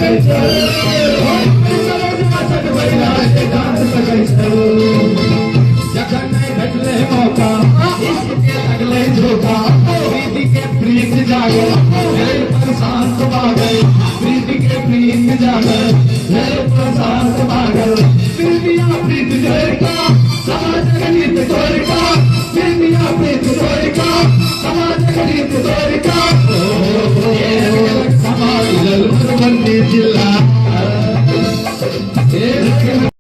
सकै छै। जे जान सकै छै। जखन नहि भेटलै मौका, इश्क के लगलै झोंका, प्रीति के प्रीत जागल, भेल प्रशांत पागल। प्रीति के प्रीत जागल, भेल प्रशांत पागल। प्रीतिया प्रीत जोड़िका, समाजक रीत तोड़िका, प्रीतिया प्रीत जोड़िका, समाजक रीत तोड़िका, समाज मधुबनी जिला।